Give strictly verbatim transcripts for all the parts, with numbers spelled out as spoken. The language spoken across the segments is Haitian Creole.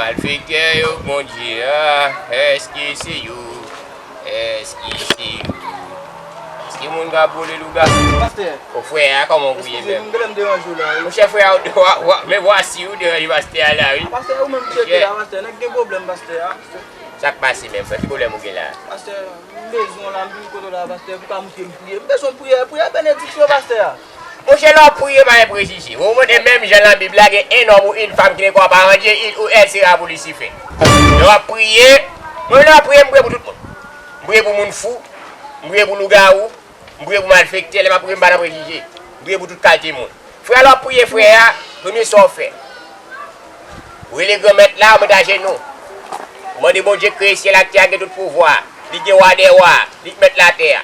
Malfektè yo, Bondye a, èske se yo? Èske se yo? Èske moun ka boule lougawou? Pastè. O frè a, kòman w ye menm? Eskize m, m genlè m deranje w la, wi. Monchè, frè a, w, w, w, men vwasi ou deranje pastè a la, wi. Pastè, ou menm ki rete la, pastè. Nèg gen pwoblèm, pastè a. Sa k pase menm, frè? Ki pwoblèm ou gen la? Pastè, m bezwen w la, m vin kote w la, pastè, pou ka montre m priye. M bezwen priyè, priyè benediksyon, pastè a. Monchè, lè w ap priye, pa gen prejije. Ou konnen menm jan nan Bib la, gen un homme ou une femme qui ne croit pas en Dieu, il ou elle sera pour Lucifer. Lè w ap priye, mwen lè w ap priye, m priye pou tout moun. M priye pou moun fou, m priye pou lougawou, m priye pou malfektè, lè m ap priye, m pa nan prejije. M priye pou tout kalite moun. Frè, lè w ap priye, frè a, premye sa w fè, ou rele Granmèt la, ou met ajenou. Ou mande Bondye k kreye syèl ak tè a, k gen tout pouvwa. Li gen wa dè wa, li k mèt latè a.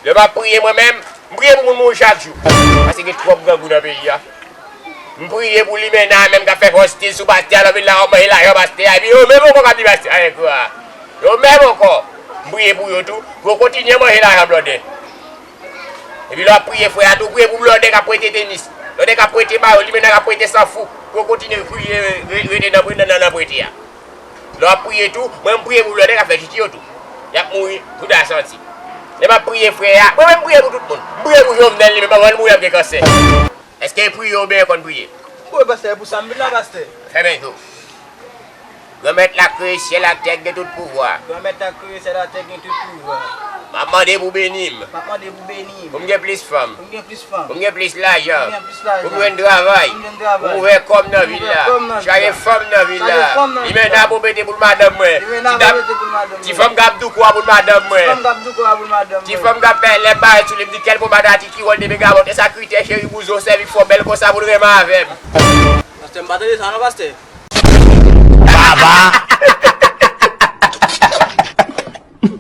Lè m ap priye mwen menm, m priye pou moun mouri chak jou. Paske gen twòp grangou nan peyi a. M priye pou limena menm k ap fè fòs stil sou pastè a, lè w vin la w ap manje lajan pastè a, epi yo menm ankò k ap di pastè a engra. Yo menm ankò. M priye pou yo tou, pou yo kontinye manje lajan blòdè. Epi lè w ap priye frè a tou, priye pou blòdè k ap prete tenis, blòdè k ap prete mayo, limena k ap prete san fou, pou yo kontinye priye, re-, rete nan, nan, nan, nan prete a. Lè w ap priye tou, mwen m priye pou blòdè k ap fè tchitchi yo tou. Y ap mouri, tout a santi. Lè m ap priye frè a, mwen menm m priye pou tout moun. M priye pou Jovenel li menm, avan l mouri l ap gen kansè. Èske priye w byen konn priye? Wi, pastè, e pou sa m vin la, pastè. Fèmen je w. Granmèt la kreye syèl ak tè, k gen tout pouvwa. Granmèt la kreye syèl ak tè, k gen tout pouvwa. M ap mande pou beni m. M ap mande pou beni m. Pou m gen plis fanm. Pou m gen plis fanm. Pou m gen plis lajan. Pou m gen plis lajan. Pou m jwenn travay. Pou m jwenn travay. Pou m ouvè kò m nan vil la. Pou m ouvè kò m nan vil la. Chaje fanm nan vil la. Chaje fanm nan vil la. Limena pou mete pou l madanm mwen. Limena pou mete pou l madanm mwen. Ti fanm k ap douko a pou l madanm mwen. Ti fanm k ap douko a pou l madanm mwen. Ti fanm k ap fè lè m parèt sou li, m di kèl pwomad atiki wòl de megawòt. E sa kritè cheri bouzen w sèvi k fè w bèl konsa pou l renmen avè m. Pastè, m pa tande sa non, pastè.